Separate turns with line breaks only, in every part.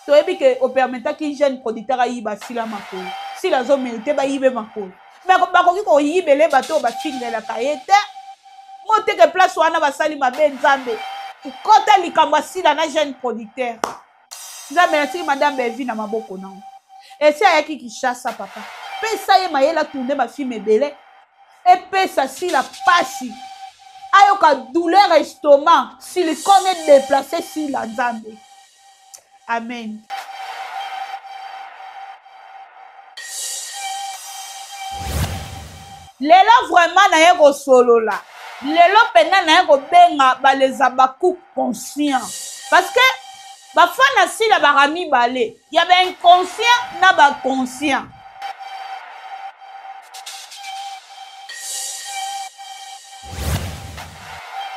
Toyebi ke opermetaki jeune producteur ayiba Sila makolo. Sila azo merite bayibe makolo. Mais bakoki koyibele bato oyo bafingelaka ye te. Moteke place wana basali mabe Nzambe. Kota likambo ya Sila na jeune producteur. Nzambe natiki madame Bellevue na maboko na yo. Esi ayaki Kinshasa papa. Pesa ye mayele atourne ba film ebele. Epesa Sila pasi. Ayoka douleur estomac, silicone e déplacer Sila Nzambe. Amen. Lelo vraiment naye kosolola. Lelo pena naye kobenga ba les Habacuc conscients. Parce que ba fan ya Sila baka mibale, ya ba inconscient na ba conscient.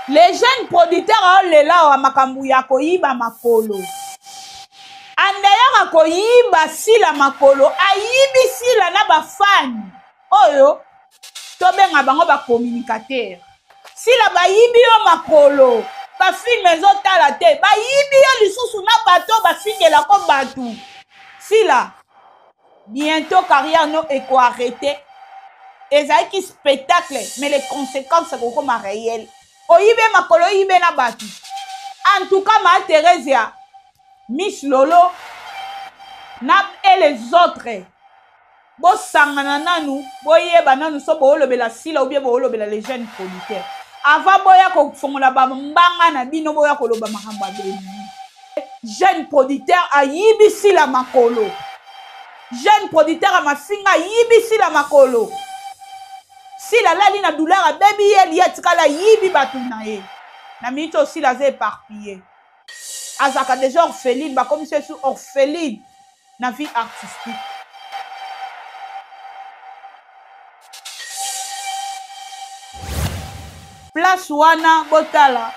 Les jeunes producteurs aolela awa makambo ya koyiba makolo. Andayaka koyiba Sila makolo, ayibi Sila na ba fan oyo tobenga bango ba communicateur. Sila bayibi yo makolo, ba film ezotala te, bayibi yo lisusu na bato bafingelako bato. Sila bientôt carrière no eko arrêter ezalaki spectacle mais les conséquences ekokoma réel oyibe makolo oyibe na bato en tout cas ma Theresia Miss Lolo na et les autres bosangana nanu boyeba nanu so boolobela Sila ou bien boolobela les jeunes producteurs avant boya kofongola bambanga na bino boya koloba makambo ya Bellevue jeune producteur ayibi Sila makolo jeune producteur ya mafinga ayibi Sila makolo Sila alali na douleur abebi ye liye atikali ayibi bato na ye na minute oyo Sila aza éparpillé azalaka deja orpheline bakomisi ye su orpheline na vie artistique place wana botala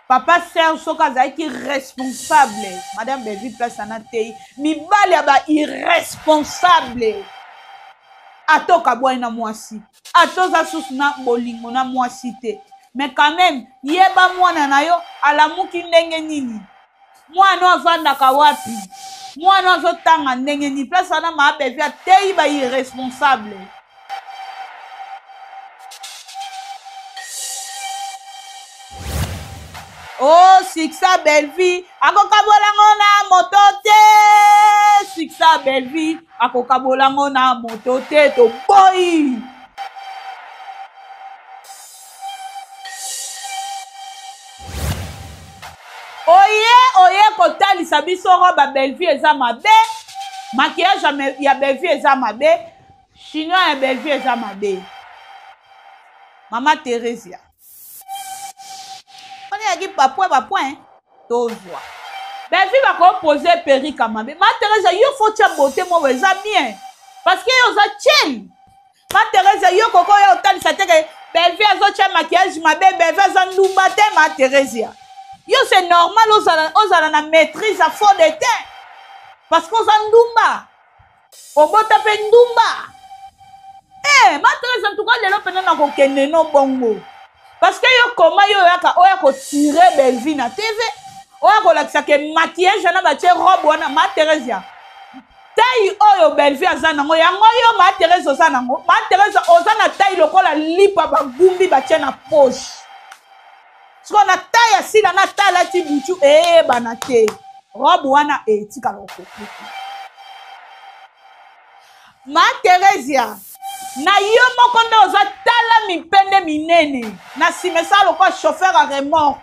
papa Serge soki azalaki responsable madame Bellevue place wana tei mibali ya ba irresponsable ata okabwani na mwasi ata oza susu na bolingo na mwasi te mais quand même yeba mwana na yo alamuki ndenge nini mwana oyo avandaka wapi mwana oyo azotanga ndenge nini place wana maa Bellevue ateyi ba irresponsable Oh, succès Bellevue akokabola ngo na moto te succès Bellevue akokabola ngo na moto te toboyi oye oye kotalisa biso robe ya Bellevue eza mabe maquillage ya Bellevue eza mabe chinois ya Bellevue eza mabe mama Theresia wana eyaki bapoint bapoint tozwa Bellevue bakopose perika mabe ma Theresia yo fo tia beauté moko eza bien parce que yo oza chill ma Theresia yo koko oya otalisa te ke Bellevue azotia maquillage mabe Bellevue aza ndumba te ma Theresia yo c'est normal ozala, ozala na maîtrise ya fond de teint parce que oza ndumba obota mpe ndumba eh, ma Therese en tout cas lelo mpena nakokende no bongo parce que yo koma yo oyaka oya kotire Bellevue na tv oya kolakisa ke maquillage wana batie robe wana ma Theresia taille oyo Bellevue aza nango yango yo ma Therese oza nango ma Therese oza na taille lokola lipa bagumbi batie na poche sikoyo na taille ya Sila na taille alati butu eyebana te robe wana etikala okokuku ma Theresia na yo moko nde oza tala mipende minene na nsima esala lokola chauffeur ya remorque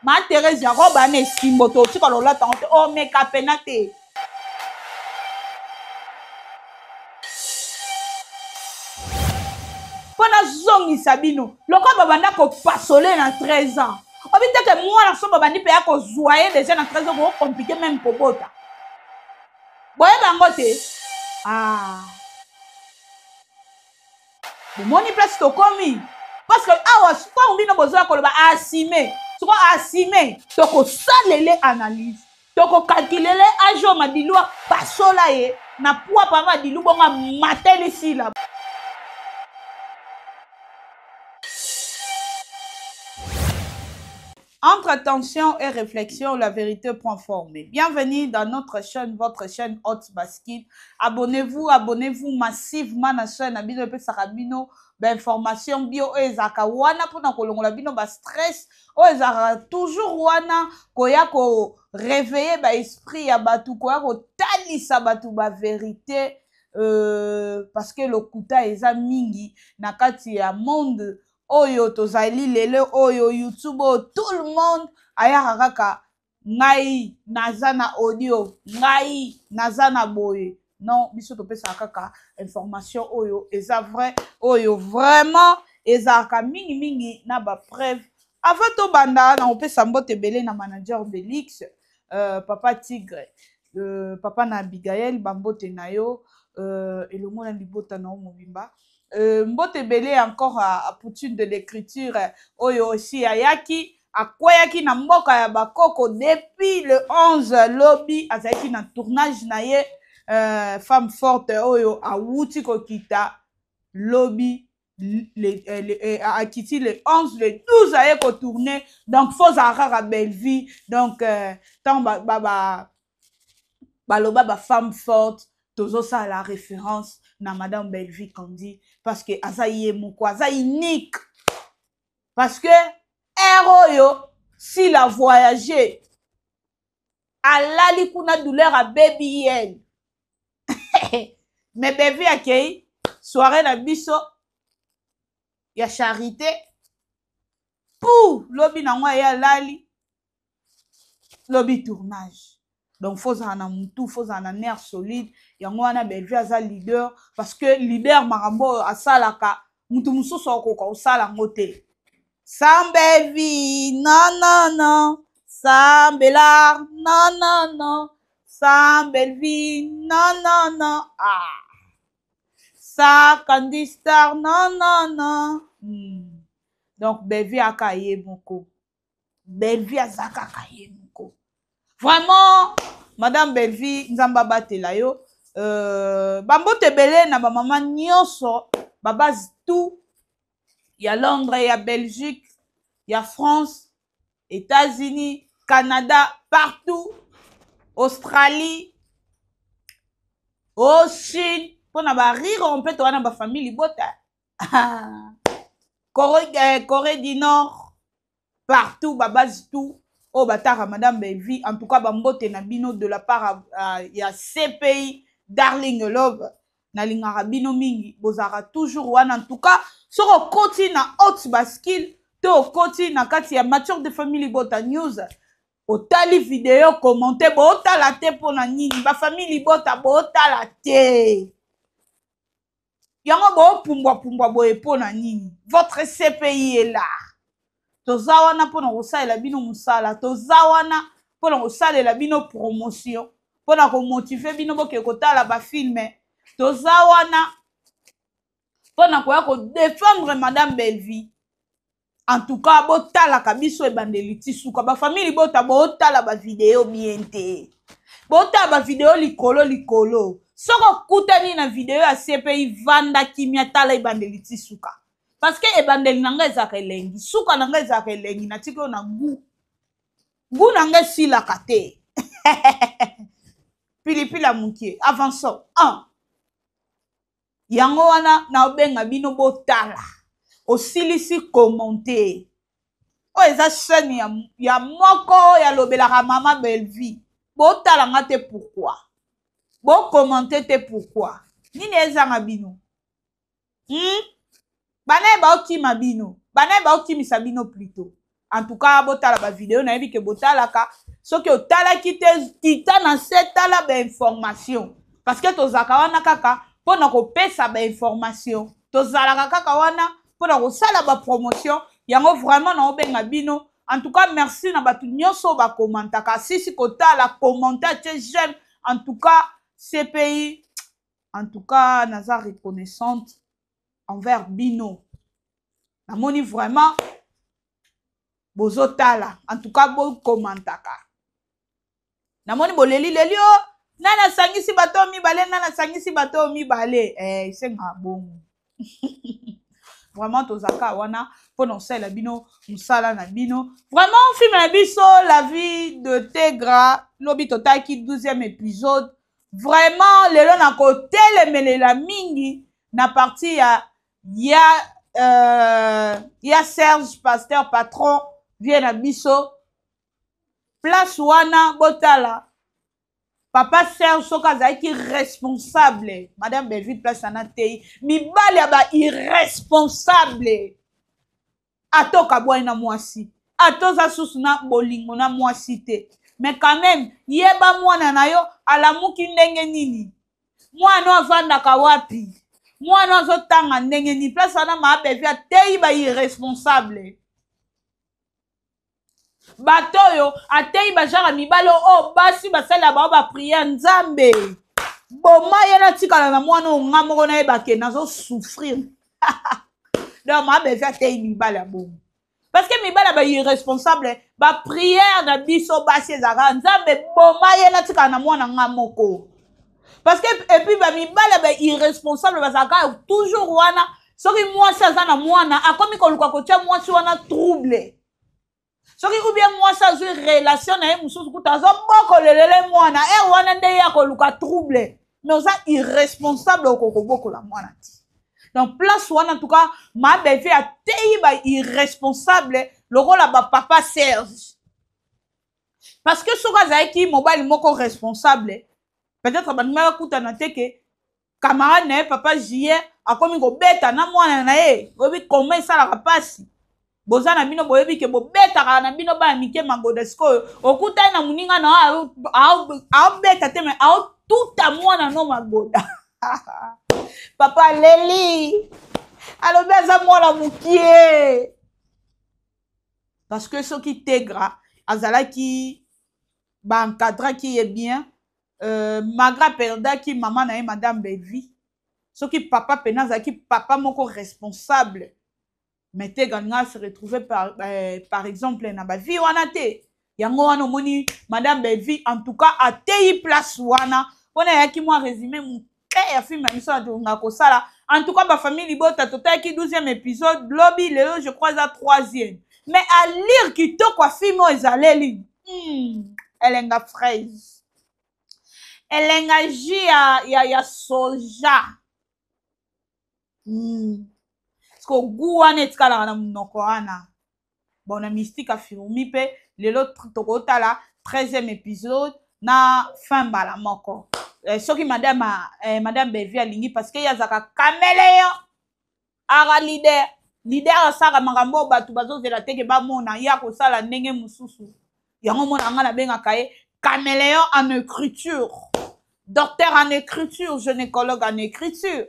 ma Theresia robe wana esimbo te otikala olata yango te omeka pena te mpo nazongisa bino lokola babanda kopasole na 13 ans obi te ke mwana so babandi mpe ya kozwa ye deja na 13 ans kokomplike meme kobota boyeba yango te ah. bomoni place tokomi parce que awa ntango bino bozoya koloba asime soko asime tokosalele analyse tokokalkulele age oyo madilu apasola ye na pwa pa madilu bongo amateli sila Entre tension et réflexion, la vérité prend forme. Bienvenue dans notre chaîne, votre chaîne Hot Basket. Abonnez-vous, abonnez-vous massivement à la chaîne. Bino epesaka bino ba information bio oyo ezalaka wana mpona kolongola bino ba stress oyo ezalaka toujours wana koya ko réveiller ba esprit ya bato, koya kotalisa bato ba vérité parce que lokuta eza mingi na kati ya monde oyo tozali lelo oyo YouTube oyo. Tout le monde ayaka kaka: "Ngai naza na audio, ngai naza na boye." Non, biso topesaka kaka information oyo eza vrai, oyo vraiment ezalaka mingimingi na bapreuve. Avant tobanda na kopesa mbote ebele na manager Belix, papa Tigre, papa na Abigael, bambote na yo elongo na libota na yo mobimba. Mbote ebele encore à Poutine de l'écriture oyo aussi ayaki, akweyaki na mboka ya bakoko depuis le 11. Lobi azalaki na tournage na ye Femme forte oyo awuti kokita lobi akiti le 11, le 12 aye kotourne. Donc faut ozala kaka Bellevie. Donc ntango baloba bafemme forte, tozosala référence na madame Bellevie Kandi, parce que aza ye moko, aza unique, parce que heure oyo s'il a voyagé, alali kuna, douleur abebi ye. Mais Bellevie akei soirée na biso ya charité pour lobi nango, aye alali, lobi tournage. Donc faut ozala na mutu, faut ozala na nerf solide. Yango wana Bellevie aza leader, parce que leader, makambo oyo asalaka, mutu mosusu akokoka kosala yango te. Sans Bellevie, non, non, non. Sans Bellard, non, non, non. Sans Bellevie, non, non, non. Ah, sa Candy Star, non, non, non. Donc Bellevie aka ye moko, Bellevie aza kaka ye moko. Vraiment, madame Bellevie, Nzambe abatela yo. Bambote ebele na bamama nyonso, babase tout ya Londres, ya Belgique, ya France, États-Unis, Canada, partout, Australie, au Chine, mpona barire mpe to wana bafamille libota, Corée du Nord, partout, babase tout oyo bataka madame Bellevie. En tout cas, bambote na bino de la part ya CPI Darling Love. Nalingaka bino mingi, bozalaka toujours wana. En tout cas, soki okoti na Haute Bascule to okoti na kati ya Mature de Famille Libota News, otali video, commente. Bootala te mpona nini? Bafamille libota, bootala te yango, boopumbwapumbwa boye mpona nini? Votre CPI est là. Toza wana mpona kosalela bino mosala, toza wana mpona kosalela bino promotion, mpona komotiver bino boke kotala bafilme. Toza wana mpona koya kodéfendre madame Bellevie. En tout cas, botalaka biso ebandeli ti suka. Bafamille libota, bootala bavideo bien te, botala bavideo likolo likolo. Soki okutani na video ya CPI, vanda kimia, tala ebandeli ti suka, parce que ebandeli na ngai ezalaka elengi, suka na ngai ezalaka elengi. Natiki oyo na gu gu na ngai esilaka te, pilipili ya mokie. Avançons 1. Yango wana naobenga bino botala, osilisi commenter. Oyo eza chaîne ya moko oyo alobelaka mama Bellevie. Botala nga te pourquoi? Bocommenter te pourquoi? Nini ezanga bino? Bana ye baokima bino, bana ye baokimisa bino plutôt. En tout cas, botala bavideo, nayebi ke botalaka. Soki otalaki te, kita na se, tala bainformation, parce que tozalaka wana kaka mpona kopesa bainformation, tozalaka kaka wana mpona kosala bapromotion. Yango vraiment naobenga bino. En tout cas, merci na bato nyonso oyo bakomantaka, sisi kotala, commenter, atie j'aime. En tout cas, CPI, en tout cas naza reconnaissante envers bino. Namoni vraiment bozotala, en tout cas bokomantaka. Namoni boleli leli o nani asangisi bato oyo mibale, nani asangisi bato oyo mibale. Esengaka bongo. Vraiment tozalaka wana mpo na kosalela bino mosala na bino. Vraiment film na biso La vie de Tegra, lobi totalaki 12e épisode. Vraiment lelo nakotelemelela mingi na partie ya Serge Pasteur patron vie na biso. Place wana botala papa Serge soki azalaki responsable, madame Bellevue place wana tei mibali ya ba irresponsable, ata okabwani na mwasi, ata oza susu na bolingo na mwasi te, mais quand même yeba mwana na yo alamuki ndenge nini, mwana oyo avandaka wapi, mwana oyo azotanga ndenge nini. Place wana ma Bellevue ateyi ba irresponsable, bato oyo ateyi bajara mibali oyo basi basalela bango bapriere Nzambe boma ye natikala na mwana oyo nga moko nayeba ke nazosouffrir. Donc ma Bellevue ateyi mibali ya bongo, parce que mibali ya bairresponsable, bapriere na biso basi ezalaka Nzambe boma ye natikala na mwana nga moko. Parce que et puis bamibali ya bairresponsable bazalaka toujours wana, soki mwasi aza na mwana akomi koluka kotia mwasi wana trouble, soki ou bien mwasi azwi relation na ye mosusu kuta azobokolelele mwana ere wana nde ye akoluka trouble. Mais oza irresponsable, okokobokola mwana ti. Donc place wana en tout cas ma Bellevue ateyi ba irresponsable lokola ba papa Serge, parce que soki azalaki mobali moko responsable, peut-être bandimaki akutana te ke camarade na ye papa Julien akomi kobeta na mwana na ye. Oyebi koma esalaka mpasi, boza na bino boyebi ke bobetaka na bino bana mike magoda. Sikoyo okutani na moninga na aobeta te, me aotuta mwana no magoda. Papa aleli, alobi aza mwana mokie, parce que soki Tegra azalaki baencadraki ye bien, malgré aperdaki mama na ye madame Bellevue, soki papa pena azalaki papa moko responsable, mais Tegra nga se retrouver par exemple na bavie wana te. Yango wana omoni madame Bellevue en tout cas ateyi place wana. Mpona eyaki mwa résumé moke ya film na biso atonga kosala. En tout cas bafamille libota, totalaki 12e épisode lobi, lelo je crois eza 3e, mais alire kitoko ya film oyo ezaleli elenga fraise, elenga jus ya soja. Siko gu wana etikalaka na monoko wana. Bon, na mystique afirmi mpe lelo tokotala 13e épisode na fin mbala moko. Soki madame Bellevue alingi, parce que ye azalaka caméléon, ara leader, leader asalaka makambo oyo bato bazozela teke bamona ye akosala ndenge mosusu. Yango mona nga nabengaka ye caméléon en écriture, docteur en écriture, gynécologue en écriture.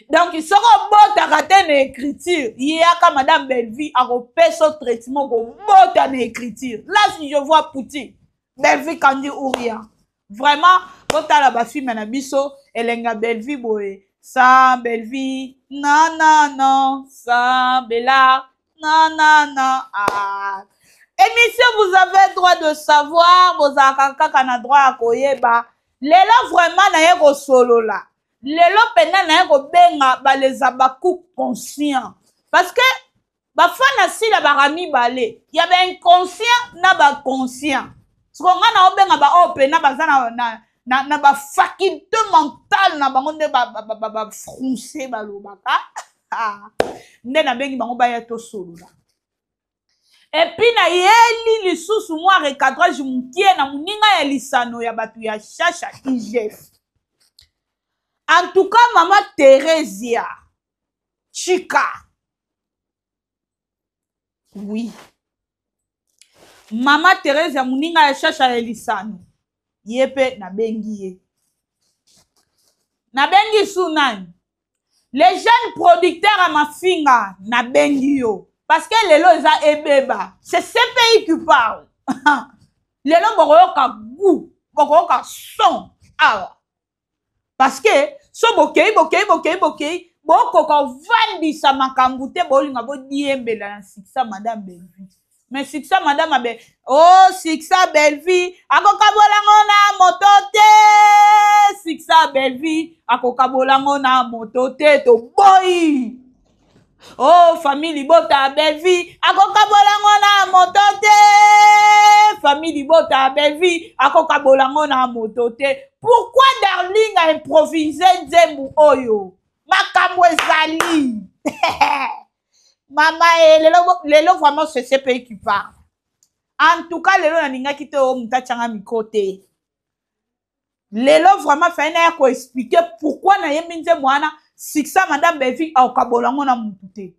Donc soki obotaka te na écriture, yaka madame Bellevue akopesa traitement kobota na écriture. Là si je vois Poutine, Bellevue Kandi ou rien. Vraiment botala bafilme na biso elenga Bellevue boye, sa Bellevue non non non, sa Bella non non non. Ah. Émission vous avez droit de savoir, bozalaka kaka na droit ya koyeba. Lelo vraiment naye kosolola, lelo pena naye kobenga baleza baku conscient, parce que bafana sila baka mibale ya ba inconscient na ba conscient. Siko nga na obenga ba oyo pena baza na ba faculté mentale na bango nde ba français balobaka nde nabengi bango baya tosolola. Et puis nayeli lisusu mwa recadrage mokie na moninga ya lisano ya bato ya Shasha IGF. En tout cas mama Theresia Chika, oui, mama Theresia moninga ya Shasha ya lisano, ye mpe nabengi ye, nabengi su nani, les jeunes producteurs ya mafinga, nabengi yo parce que lelo eza ebeba, c'est CPI qui parle. Lelo bokoyoka goût, bokoyoka son awa, parce que so bokei bokei bokei bokei bokoka ovandisa makambo te, bolinga bodiembela na succès madame Bellevue. Mais succès madame abe oh, succès Bellevue akokabolango na moto te, succès Bellevue akokabolango na moto te, toboyi. Oh, famille libota Bellevue akokabola ngo na moto te. Famille libota Bellevue akokabola ngo na moto te. Pourquoi Darling a improvisé nzembo oyo? Makambo ezali. Mama eh, lelo, lelo vraiment c'est ce pays qui parle. En tout cas lelo nalingaki te oyo moto atyanga micro te. Lelo vraiment fallait naya ko expliquer pourquoi nayembi nzembo wana succès madame Bellevue akokabola yango na mutu te.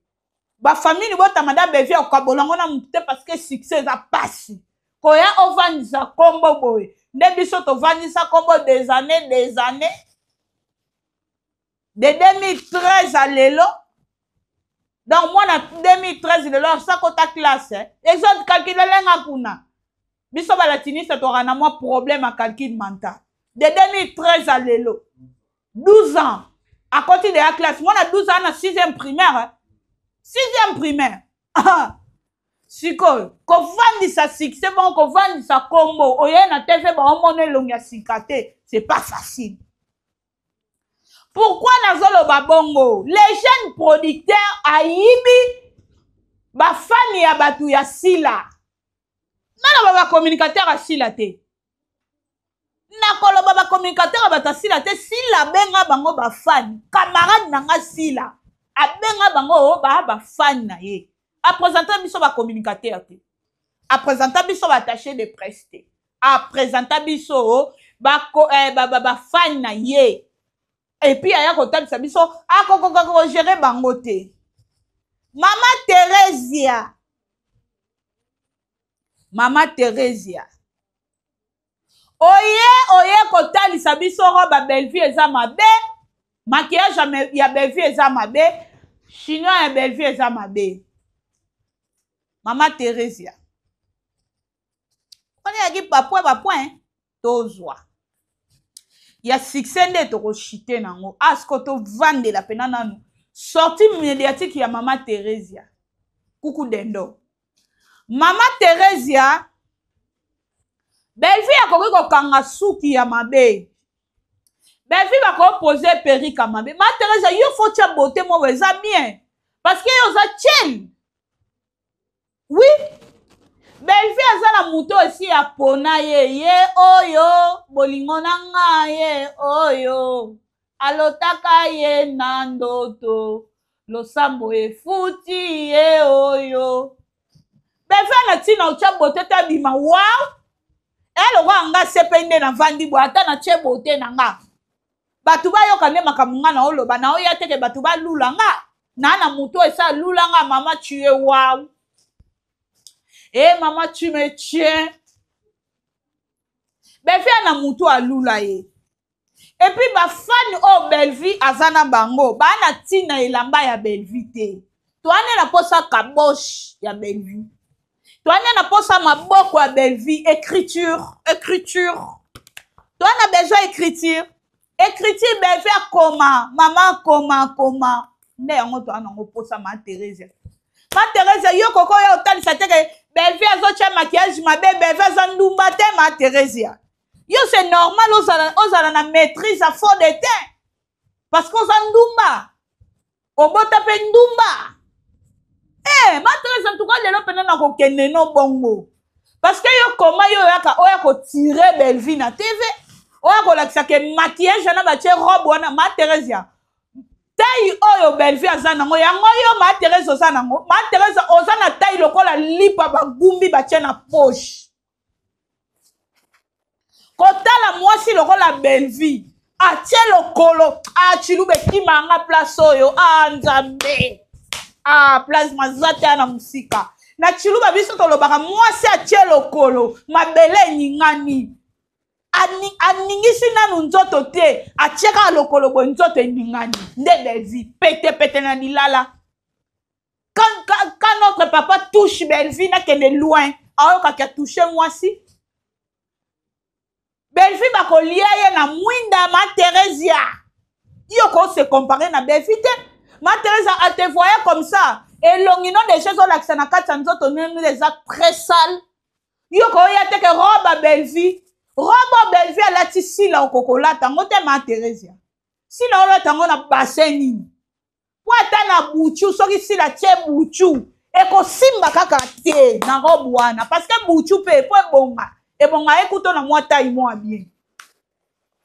Ba famille libota madame Bellevue akokabola yango na mutu te parce que succès eza pasi. Koya ovandisa kombo boye nde biso tovandisa kombo des années des années de 2013 à lelo donc mwana 2013 lelo asakota classe ezo calcule nga kuna biso balatiniste tokaka na mwa problème ya calcul mental de 2013 à lelo 12 ans akoti deya classe mwana 12 ans na 6e primaire 6e primaire sikoyo kovandisa succès bongo kovandisa kombo oye na tv baomona elongi ya sika te c'est pas facile. Pourquoi nazoloba bongo? Les jeunes producteurs ayibi bafani ya bato ya Sila. Naloba ba communicateur ya Sila te. Nakoloba ba communicateur ya bato ya Sila te. Sila abenga bango bafani. Camarade na nga Sila abenga bango ba bafani na ye. Apresenta biso ba communicateur te. Apresenta biso ba attaché de presse te. Apresenta biso ba eh, ba, ba, ba fan na ye epuis aya kotalisa biso akokoka kogere bango te. Mama Theresia, Mama Theresia oye oye kotalisa biso robe ya Bellevue eza mabe, maquillage ya Bellevue eza mabe, chinois ya Bellevue eza mabe. Mama Theresia wana eyaki bapoint bapoint tozwa ya succès nde tokoshite nango asko tovandela mpena nanu sortie médiatique ya mama Theresia kuku dendo. Mama Theresia, Bellevue akoki kokanga suki ya mabe, Bellevue bakopose perruque ya mabe. Mama Theresia, yo faut tia beauté moko eza bien parce que yo oza chill. Oui, Bellevue aza na moto esi apona ye, ye oyo bolingo na nga, ye oyo alotaka ye na ndoto, losambo efuti ye oyo. Bellevue na ntina otya bote te abima wow elokola nga sepe nde navandi boye, ata natie bote na nga bato bayoka nde makambo nga na oloba na oya teke bato balula nga na na moto esa alula nga mama tu es wow e mama tu me tiens. Bellevue na moto alula ye epuis bafani oyo Bellevue aza na bango baa na ntina elamba ya Bellevue te. Toane na posa kaboche ya Bellevue, toane na posa maboko ya Bellevue, écriture, écriture, toa na besoin écriture, écriture Bellevue akoma, mama akoma, akoma nde yango toa nango posa. Ma Theresia, Ma Theresia, yo koko oyo otalisa te ke Bellevue azotya maquillage mabe, Bellevue aza ndumba te. Ma Theresia, yo c'est normal ozala, ozala na maîtrise ya fond de teint parce que oza ndumba, obota mpe ndumba. Eh, ma Therese, en tout cas lelo mpena nakokende no bongo parce que yo koma yo oyaka oya kotire Bellevue na TV, oya kolakisa ke maquillage wana batie robe wana. Ma Theresia, taille oyo Bellevue aza nango yango yo ma Therese oza nango. Ma Therese oza na taille lokola lipa bagumbi batie na poche. Kotala mwasi lokola Bellevue atie lokolo achiluba ekima nga place oyo a nzambe a place maza te na mosika na chiluba biso tolobaka mwasi atie lokolo mabele eningani, aningisi nanu nzoto te, atie kaka lokolo boye nzoto eningani nde Bellevue petepete na lilala. Quand, quand, quand notre papa touche Bellevue nakende loin ayokaki atouche mwasi Bellevue bakolia ye na mwinda. Ma Theresia, yo ko se comparer na Bellevue te. Ma Theresia, a te voyait comme ça, elongi no deja ezolakisa na kati ya nzoto nini eza très sale. Yo koya te ke robe ya Bellevue, robe ya Bellevue alati sila okokolata yango te. Ma Theresia, sila olata yango na bassin nini? Po ata na buchu soki sila tie buchu ekosimba kaka te na robe wana parce que buchu pe po ebonga ebonga ye kuto na mwa taille mwa bien.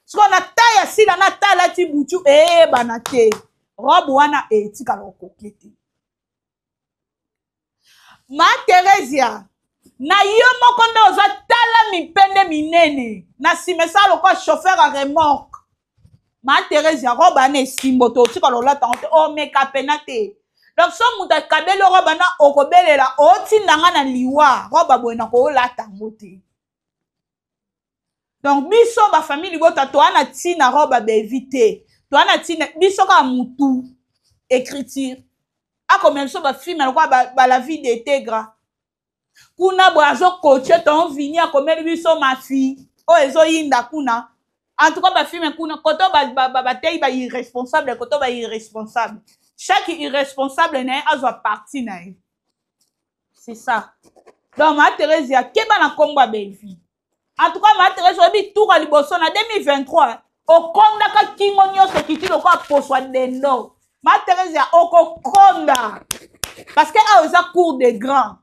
Sikoyo na taille ya sila na taille alati buchu eyebana te. Robe wana etikala okoki te. Ma Theresia, na yo moko nde oza tala mipende minene na nsima esala lokola chauffeur ya remorque. Ma Theresia, robe wana esimbo te, otikala olata yango te, omeka pena te. Donc so moto akabeli robe wana okobelela otinda nga na liwa, robe boye nakolata yango te. Donc biso ba famille libota toa na ntina robe ya Bellevue te, toa na ntina biso kaka mutu écriture akomela biso bafilme lokola ba, ba la vie de Tegra kuna boye azokoche ton vini akomeli biso mafi oyo ezoyinda kuna en tout cas bafilme kuna koto bateyi ba, ba, ba, ba irresponsable koto ba irresponsable chaque irresponsable na ye azwa parti na ye. C'est ça. Donc ma Theresia keba na kombo ya Bellevue. En tout cas ma Theresia oyebi tour ya liboso na 2023 okondaka kingo nyonso ekiti lokola poso ya dendo. Ma Theresia okokonda parce que awa eza cour de grand.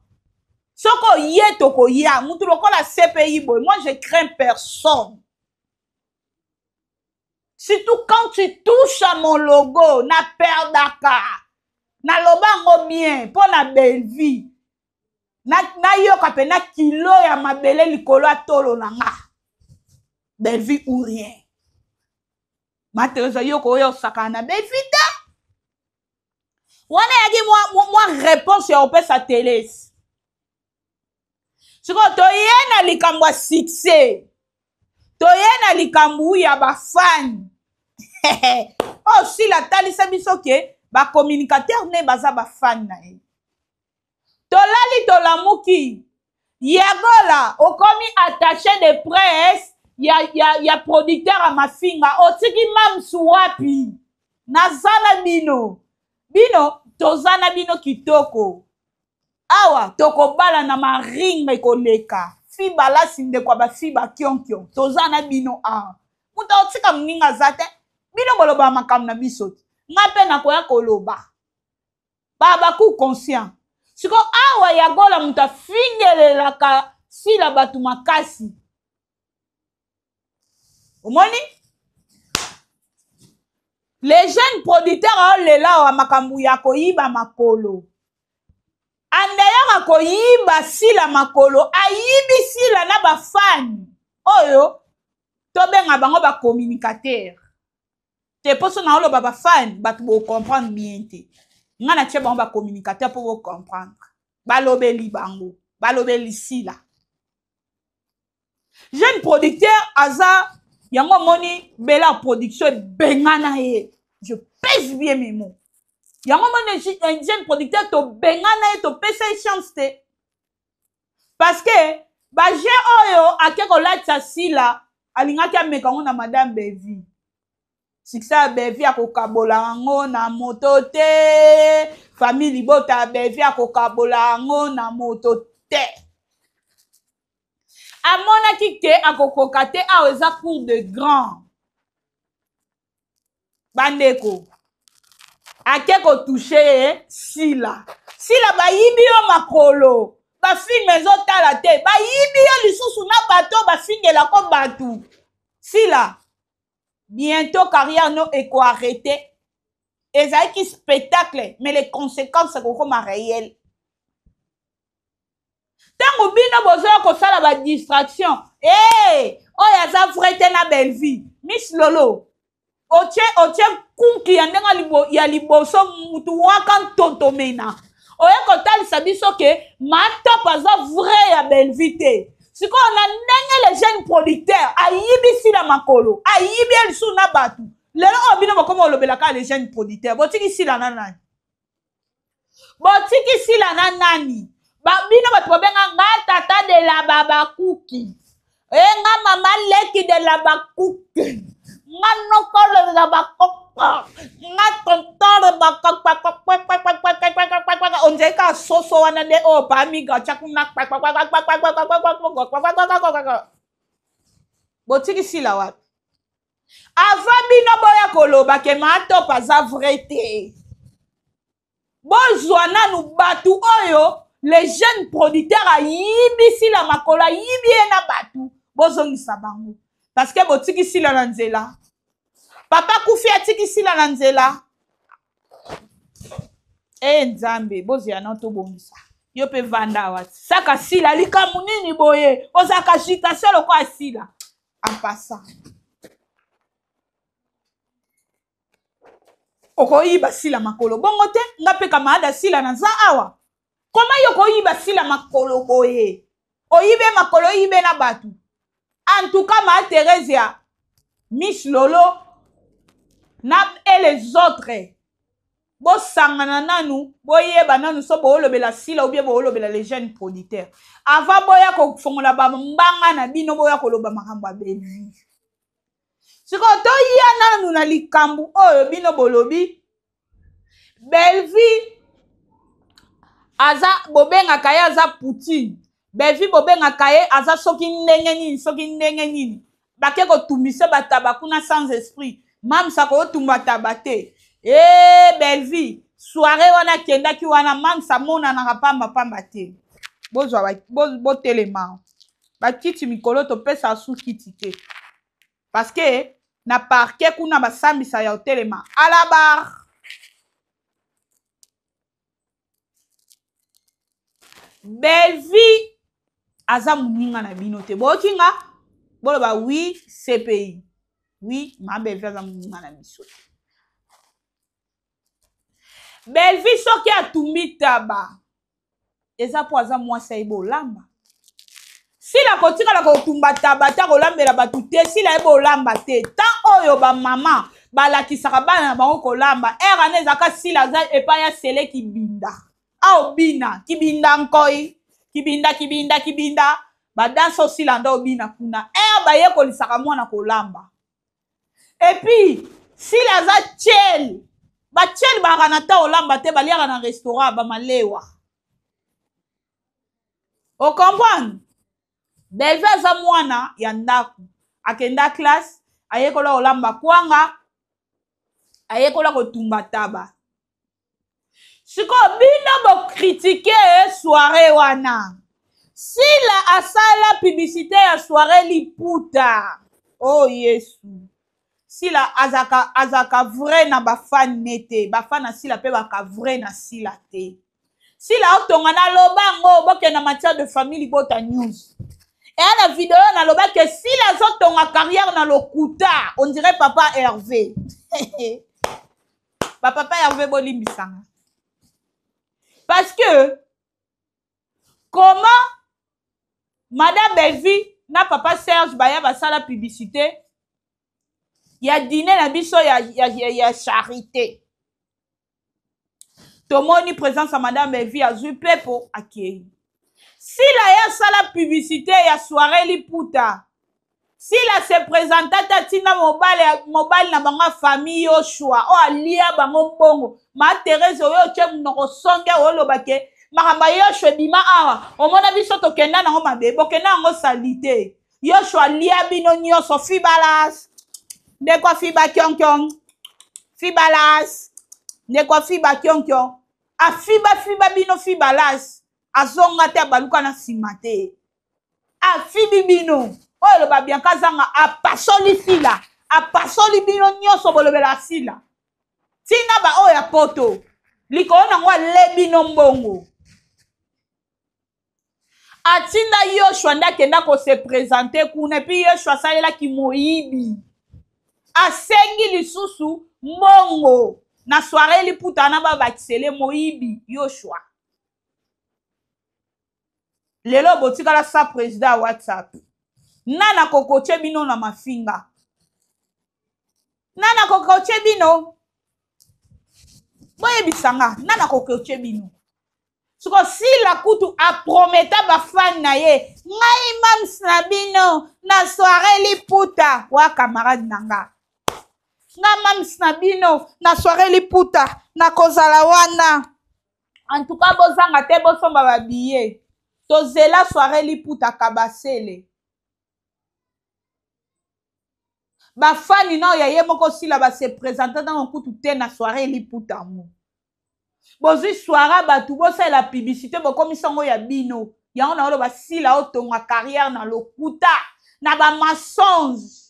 Soki oye tokoya mutu lokola CPI boye moi je crains personne. Surtout quand tu touches à mon logo, na perdaka. Na loba yango bien mpo na Bellevue. Na nayoka pe na kilo ya mabele likolo ya tolo na nga. Bellevue ou rien. Ma Teresa yoko oyo osakana na Bellevue te. Wana eyaki mwa, mwa réponse ya kopesa Telesi. Sikoyo toye na likambo ya succès, toye na likambo ya bafani. Oyo Sila atalisa biso ke bacommunicateur ne baza bafani na ye. Tolali tolamuki, Yagola okomi attaché de presse ya, ya, ya producteur ya mafinga, otiki mamsu wapi? Naza na bino, bino toza na bino kitoko. Awa tokobala na maringa ekoleka fi balasi ndeko ya bafi bakionkion toza na bino awa moto akotika moninga aza te bino bolobaka makambo na biso te nga mpe nakoya koloba babaku conscient siko awa ya gola moto afingelelaka sila bato makasi omoni les jeunes producteurs aolela awa makambo ya koyiba makolo andeyaka koyiba sila makolo ayibi sila na bafani oyo tobenga bango bacommunicateur te mposo na oloba bafani bato bocomprendre bien te ngai natie bango bacommunicateur mpo bocomprendre balobeli bango balobeli sila jeune producteur aza yango omoni bela production ebengana ye je pèse bien mes mots yango omoni jeune producteur tobengana ye topesa ye chance te parce que baje oyo ake kolatisa sila alingaki ameka yango na madame Bellevue succès ya Bellevue akokabola yango na moto te famille libota ya Bellevue akokabola yango na moto te amonaki ke akokoka te awa eza cour de grand bandeko ake kotouche ye sila sila bayibi yo makolo bafilme ezotala te bayibi yo lisusu na bato bafingelako bato sila bientôt carrière no ekoarrete ezalaki spectacle mais les conséquences ekokoma réel ntango bino bozoya kosala ba distraction hey, oyo aza vrai te na Bellevue Miss Lolo otie otie kunki ya ndenge ya liboso mutu waka ntontomena oye kotalisa biso ke matop aza vrai ya Bellevue te sikoyo na ndenge le jeune producteur ayibi sila makolo ayibi ye lisusu na bato lelo oyo bino bokoma olobelaka le jeune producteur botiki sila na nani botiki sila na nani ba bino bato babenga nga tata de la babakuki e nga mama leki de la bakuki nga noko de la bakoko nga tonton de bakoko on dirait kaka soso wana nde oyo pamiga atya kuna botiki sila wapi avant bino boya koloba ke matop aza vrai te. Bozwa nanu batu oyo le jeune producteur ayibi Sila makolo, ayibi ye na batu, bozongisa bango parce que botiki Sila na nzela. Papa kufi atiki Sila na nzela. E Nzambe, bozela nano tobongisa. Yo pe vanda awa. Saka Sila likambo nini boye? Ozalaka agitation lokola Sila. En passant. Okoyiba Sila makolo bongo te, nga pe camarade Sila naza awa. Koma yo koyiba Sila makolo boye? Oyibe makolo, oyibe na batu. En tout cas, ma Theresia, Miss Lolo, na et les autres, bosangana nanu, boyeba nanu so boolobela Sila ou bien boolobela les jeunes producteurs. Avant boya kofongola ba mbanga na bino, boya koloba makambo ya Bellevue. Sikoyo toya nanu na likambo oyo bino bolobi Bellevue aza, bobengaka ye aza Poutine. Bellevue bobengaka ye aza soki ndenge nini, soki ndenge nini. Bake kotumbisa bataba kuna sans esprit. Mamsa kotumba taba te. Eh Bellevue, soirée wana akendaki wana Mamsa amonanaka pamba pamba te. Bozwa botelema. Bakiti mikolo topesa su kiti te. Parce que na parquet kuna basambisa ya otelema à la barre. Bellevue aza moninga na bino te. Boyoki nga? Boloba oui CPI. Oui, ma Bellevue aza moninga na biso te. Bellevue soki atumbi taba eza po aza mwasi ayebi olamba. Sila kotikala kotumba taba te, kolambela bato te. Sila ayebi olamba te. Tant oyo ba mama balakisaka bana na bango kolamba, heure wana ezalaka Sila aza epai ya Sele kibinda. Aobina kibinda nkoi, kibinda kibinda kibinda, ba danse oyo Sila anda obina kuna. Heure bayekolisaka mwana kolamba. Et puis Sila aza tchel. Ba tchel baka na ta olamba te, baliaka na restaurant ba malewa. O comprendre? Bellevue aza mwana ya ndaku. Akenda classe, ayekola olamba kwanga, ayekola kotumba taba. Sikoyo bino bo critiquer soirée wana. Sila asala publicité ya soirée liputa. Oh Yesu. Sila azaka azaka vrai na ba fan ne te. Ba fan na Sila pe baka vrai na Sila te. Sila otonga na loba ngo boke na matière de famille libota news. Et na vidéo na loba que Sila azotonga carrière na lokuta, on dirait papa Hervé. Ba papa Hervé bolimbisanga. Parce que comment Madame Bellevue na papa Serge baya basala publicité ya dîner na biso ya, ya, ya, ya charité. Tomoni présence ya Madame Bellevue azwi pepo akei. Sila ya sala publicité ya soirée liputa. Sila se présenta ta tinda mobali, mobali na bango famille Yoshua o alia bango mbongo. Ma Thérèse oyo otie munoko songe oloba ke makambo ya Yoshua ebima awa. Omona biso tokenda nango mabe, bokenda yango salite. Yoshua alia bino nyonso fibalas. Ndeko fiba kyonkyong. Fibalas. Ndeko fiba kyonkyong. Afiba fiba bino fibalas. Azonga te abaluka na sima te. Afibi bino. Oyo eloba Bianca Zanga apasoli Sila. Apasoli bino nyonso bolobela Sila. Tina ba oyo ya poto. Likolo nango ale bino mbongo. Atinda Yoshua nde akenda ko se présenter kuna, et puis Yoshua asalelaki moyibi. Asengi lisusu mbongo na soirée liputa na babakisele moyibi Yoshua. Lelo botikala sa président ya WhatsApp. Nana kokoche bino na mafinga. Nana kokoche bino. Boyebisanga, nana kokoche bino. Siko Sila kutu aprometa ba fan na ye, ngai mams na bino na soirée liputa wa camarade na nga. Nga mams na bino na soirée liputa nakozala wana. En tout cas bozanga te bosomba ba billets. Tozela soirée liputa kabasele. Ba fani nao ya ye moko Sila ba se présenter nano kutu te na soirée liputa ngo. Bozwi soirée bato, bosalela publicité, bokomisa yango ya bino. Yango na oloba Sila otonga carrière na lokuta, na ba mensonge.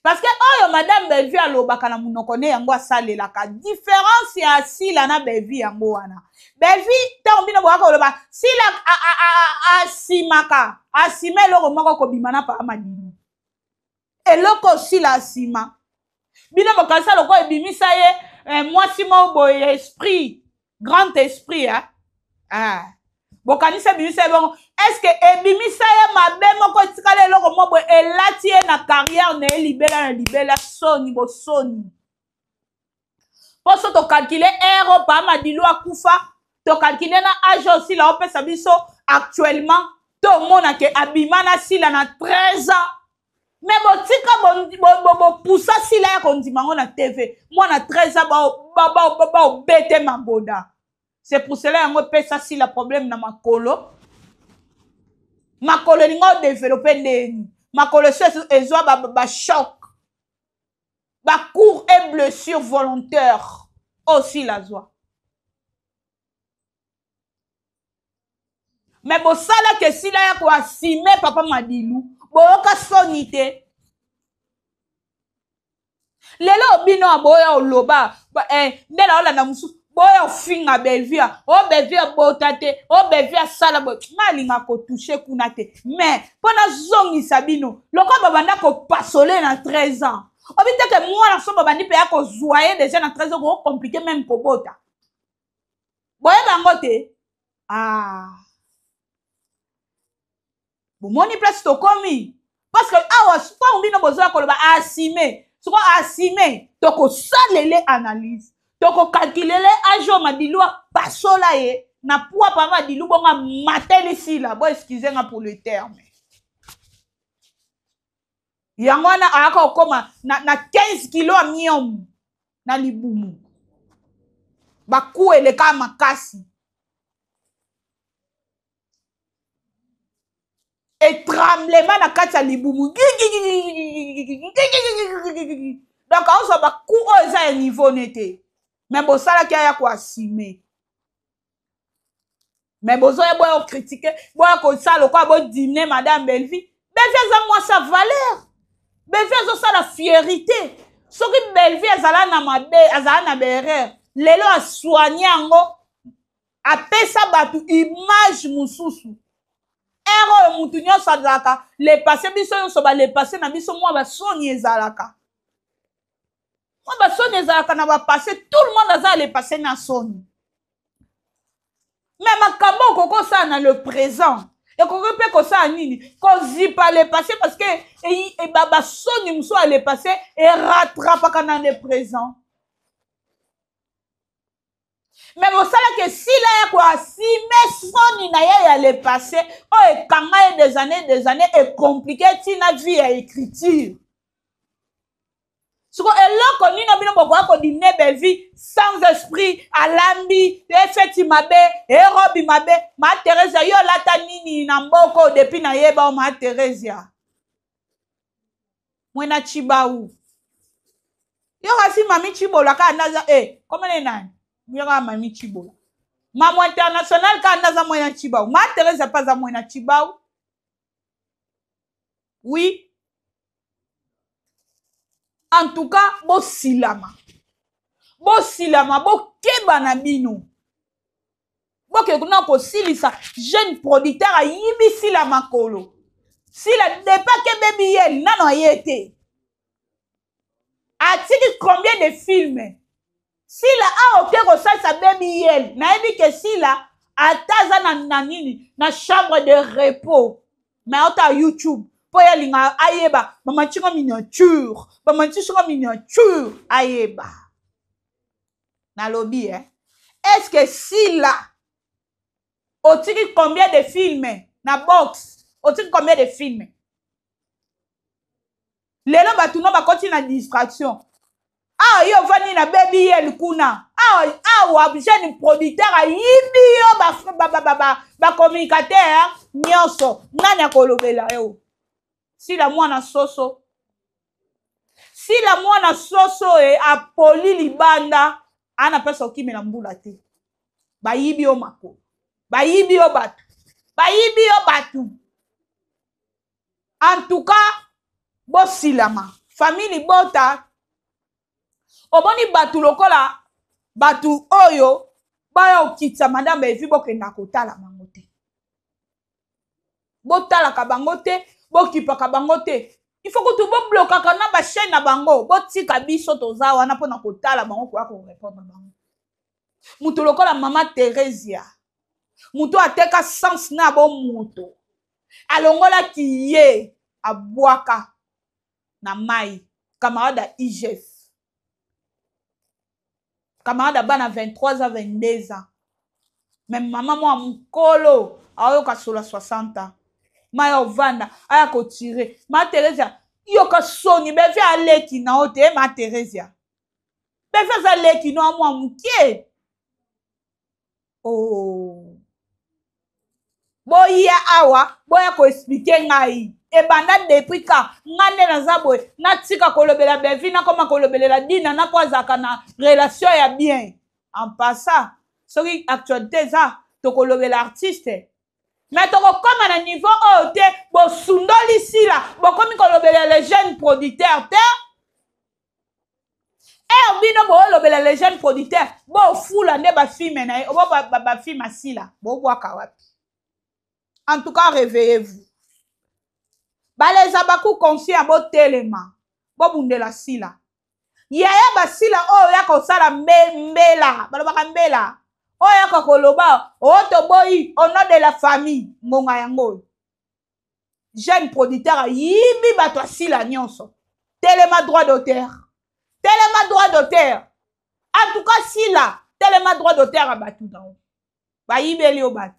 Parce que oyo Madame Bellevue alobaka na monoko ne yango asalelaka. Différence ya Sila na Bellevue yango wana. Bellevue ntango bino boyaka koloba Sila asimaka, asima eloko moko kobima na Papa Madilu. Eloko Sila asima. Bino bokanisa lokola ebimisa ye mwasi moko boye ya esprit, grand esprit, hein? Ah. Bokanisa ebimisa ye bongo. Est-ce que ebimisa ye mabe moko etikala eloko moko boye elati ye na carrière na ye libela na libela, soni bosoni. Poso tokalkule heure oyo Papa Madilu akufa, tokalkule na age oyo Sila opesa biso actuellement, tomona ke abima na Sila na 13 ans. Mais botika bopusa Sila ya kondima ngo na TV. Mwana 13 ans baobete magoda. C'est pour cela yango epesa Sila problème na makolo. Makolo elinga odeveloppe ndeni. Makolo eso ezwa ba choc. Ba cours et blessures volontaires aussi la zwa. Mais bosala ke Sila ya ko assumer Papa Madilu, boyoka soni te. Lelo bino aboya oloba, nde na olanda mosusu, boya ofinga Bellevue, o Bellevue abota te, o Bellevue asala boye. Nga alinga ko toucher kuna te. Mais mpo nazongisa bino, lokola babanda kopasole na 13 ans. Obi te ke mwana so babandi mpe ya kozwa ye déjà na 13 ans, ko compliquer même kobota. Boyeba yango te. Ah. Bomoni place tokomi. Parce que awa ntango bino bozoya koloba assumer, soko assumer, tokosalele analyse, tokokalkulele age oyo Madilu apasola ye na poids pa Madilu bongo amateli Sila. Bo excusez nga pour le terme. Yango wana ayaka kokoma na 15 kilo ya myome na libumu. Baku eleka makasi. Et tremblement na kati ya libumu. Donc aozwa baku oyo eza ya niveau ne te. Mais bosalaki aya ko assumer. Mais bozoya boya ko critiquer, boya kosala lokola bo diminuer Madame Bellevue. Bellevue aza mwasi ya valeur. Bellevue azosala fierté. Soki Bellevue azala na mabe, azala na ba erreur, lelo a soigner yango, apesa bato image mosusu. Heure oyo mutu nyonso azalaka le passé, biso nyonso ba le passé na biso mwa basoni ezalaka. Mwa basoni ezalaka na ba passé, tout le monde aza le passé na soni. Mais makambo okoki kosala na le présent, ekoki mpe kosala nini? Kozipa le passé, parce que basoni mosusu ya le passé erattrapaka na le présent. Mais bosalaki esila ya koasime soni na ye ya le passé oyo ekanga ye des années, des années, ecompliqué ntina vie ya écriture. Siko eloko nini bino bokoka kodimine Bellevue sans esprit, alambi efeti mabe, erobi mabe. Ma Theresia, yo olata nini na mboko depuis nayeba o ma Theresia? Mwena Chibau. Yo kasi mami Chibola ka ndaza komene nani? Yo ka mami Chibola. Mamu international ka ndaza mwena Chibau. Ma Theresia pa za mwena Chibau. Oui. En tout cas, bosilama. Bosilama, bokeba na bino. Boke kuna kosilisa jeune producteur ayibi Sila makolo. Sila depake baby yel nano aye te. Atiki combien de films? Sila a oke kosalisa baby yel. Nayebi ke Sila ata aza na nini na chambre de repos. Mais ota YouTube po ya linga ayeba mama chinga miniature, mama chinga miniature ayeba. Nalobi Est-ce que Sila otiki combien de films na box? Otiki combien de films? Lelo bato no bakoti na distraction. Ah, yo vani na baby yel kuna. Ah, ah, wa jeune producteur ayibi yo ba communicateur nyonso. Nani akolobela yo? Sila mwana soso. Sila mwana soso e apoli libanda. Ana place okimela mbula te. Bayibi yo makolo. Bayibi yo bato. Bayibi yo bato. En tout cas, bosilama. Famille libota omoni bato lokola bato oyo baya okitisa madame Evi bokenda kotala bango te. Botalaka bango te, bokipaka bango te. Il faut kutu boblokaka na ba chaîne na bango, botika biso toza wana mpona kotala bango koya korepondre bango. Moto lokola mama Theresia, moto ateka sens na bo moto, alongolaki ye abwaka na mai, camarade ya IGF, camarade ya bana 23 ans 22 ans, mais mama mwa mokolo aoyoka solo ya 60 ans, maya ovanda aya kotire ma Theresia, yoka soni beve aleki na yo te ma Theresia, beve aza leki no amwa moke. Oh. Boya awa boya koexplike ngai ebanda depuis ka nga nde naza boye, natika kolobela Bevi, nakoma kolobelela Dina na po azalaka na relation ya bien. En passant, soki actualité eza tokolobela artiste, mais tokokoma na niveau oyo te. Bosundoli Sila, bokomi kolobela le jeune producteur te. Ere bino boolobela le jeune producteur, bofula nde bafilme na ye, obo bafilme asila bobwaka wapi? En tout cas, réveillez-vous. Baleza baku conscient, botelema, bobundela Sila. Yaya basila oyo ya kosala mbela, balobaka mbela oyo yaka koloba oyo toboyi au nom de la famille. Ngonga yango oyo jeune producteur ayibi bato asila nyonso. Telema droit d'auteur, telema droit d'auteur. En tout cas Sila, telema droit d'auteur ya bato na yo, bayibeli yo bato.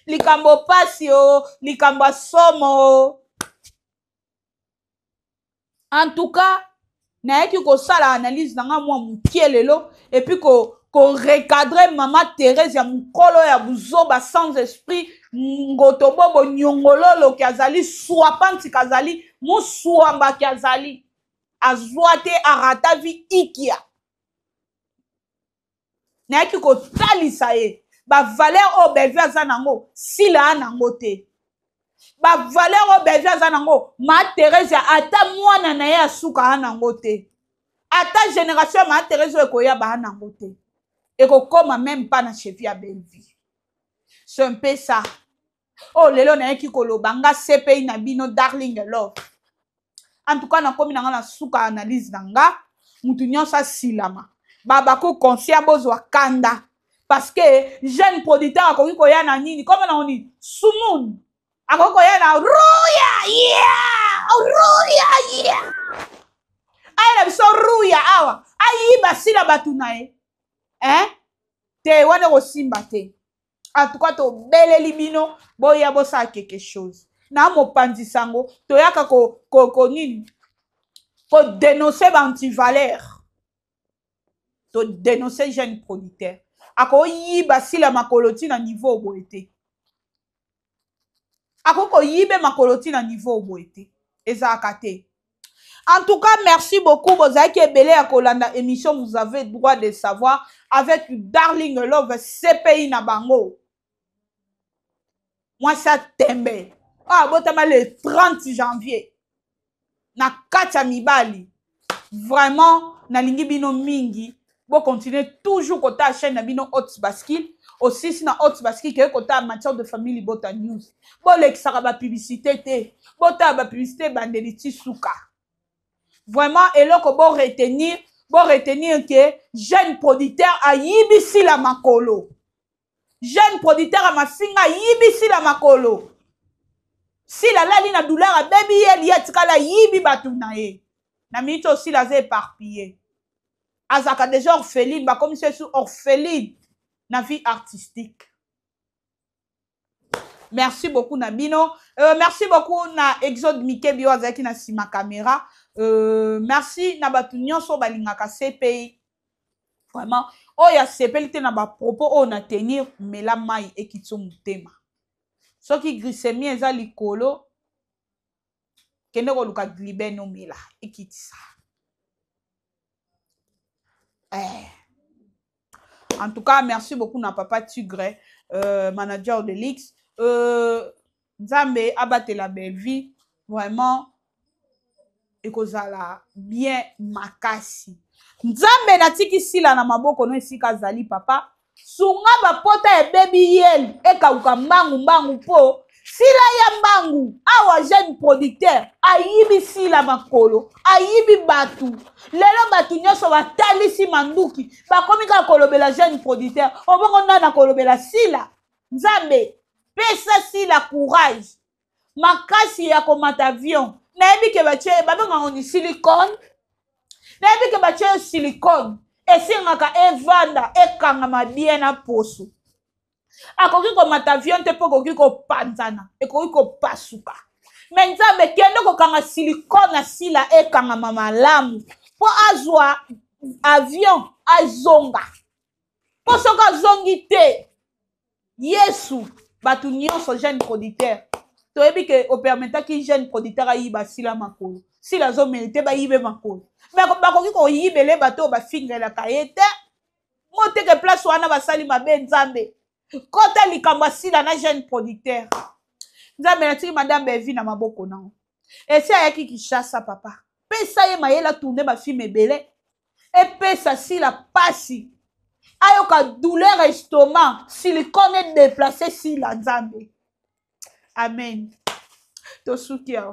Likambo pasi o, likambo ya somo o. En tout cas, nayaki kosala analyse na nga mwa mokie lelo, et puis ko recadrer mama Thérèse ya mokolo ya buzoba sans esprit, ngoto bobo nyongololo ki azali swapanti, kazali muswamba ki azali azwa te, arata vie ikia. Nayaki kotalisa ye ba valeur oyo Bellevue aza nango, Sila a nango te. Ba valeur oyo Bellevue aza nango, ma Thérèse ata mwana na ye asuka a nango te. Ata génération ya ma Thérèse oyo ekoya ba nango te. Ekokoma même pas na cheville ya Bellevue. C'est un peu ça. Oh lelo nayaki koloba nga CPI na bino Darling Love. En tout cas nakomi na nga na suka analyse na nga, mutu nyonso asilama. Baba ko conscient bozwa kanda parce que jeune producteur akoki koya na nini comme na nini sumun akoki koya na ruya yeah ruya yeah aya na biso ruya awa ayiba sila bato na ye hein te wana ekosimba te. En tout cas tobeleli bino boya bosala quelque chose na mopanzi sango, toyaka ko, ko, ko nini ko dénoncer ba antivaleur, to dénoncer jeune producteur akoyiba Sila makolo ti na niveau boye te, akoki koyibe makolo ti na niveau boye te, ezalaka te. En tout cas, merci beaucoup. Bozalaki ebele ya kolanda émission, vous avez droit de savoir avec Darling Love CPI na bango. Mwasi atembe. Ah, botama le 30 janvier. Na kati ya mibali. Vraiment, nalingi bino mingi. Bo continuer toujours kota chaîne na bino Haute Bascule. Aussi na Haute Bascule ke kota matière de famille Libota News. Bo lekisaka ba publicité te. Botala ba publicité bandeli ti suka. Vraiment eloko bo retenir, bo retenir que jeune producteur ayibi Sila makolo. Jeune producteur ya mafinga ayibi Sila makolo. Sila alali na douleur, abebi ye, liye atikala ayibi bato na ye. Na minute oyo Sila aza éparpillé. Azalaka déjà orpheline, bakomisi ye su orpheline na vie artistique. Merci beaucoup na bino. Merci beaucoup na Exode Mikebi oyo azalaki na sima caméra. Merci na bato nyonso balingaka CPI. Vraiment, oyo asepeli te na ba propos oyo na tenir, mela mai ekitso motema. Soki glycémie eza likolo, kende koluka glibène omela ekitisa. eh. En tout cas, merci beaucoup na papa Tigre, manager de l'X. Nzambe abatela Bellevue, vraiment ekozala bien makasi. Nzambe natiki sila na maboko no esika azali papa. Sunga bapota ebebi yel ekauka mbangu mbangu mpo sila ya mbangu awa jeune producteur ayibi sila makolo, ayibi batu lelo batu nyonso batalisi manduki bakomi kaka kolobela jeune producteur. Obongo nani akolobela sila? Nzambe pesa sila courage makasi ya komata avion. Nayebi ke batie babengaka ni silicone, nayebi ke batie silicone esengaka evanda ekangama bien na poso. Akoki komata avion te mpo ekoki kopanzana, ekoki kopasuka. Me Nzambe kende kokanga silicone na sila ekangama malamu mpo azwa avion azonga. Mpo soki azongi te, Yesu, bato nyonso jeune producteur toyebi ke opermetaki jeune producteur ayiba sila makolo. Sila azomerite bayibe makolo, bakoki koyibele bato oyo bafingelaka ye te. Moteke place wana basali mabe. Nzambe kota likambo ya sila na jeune producteur. Nzambe natiki madame Bevi na maboko nango. Esi ayaki Kinshasa, papa pesa ye mayele atourne bafilme ebele, epesa sila pasi, ayoka douleur estomac, silicone edeplace sila. Nzambe, amen. Tosuki awa.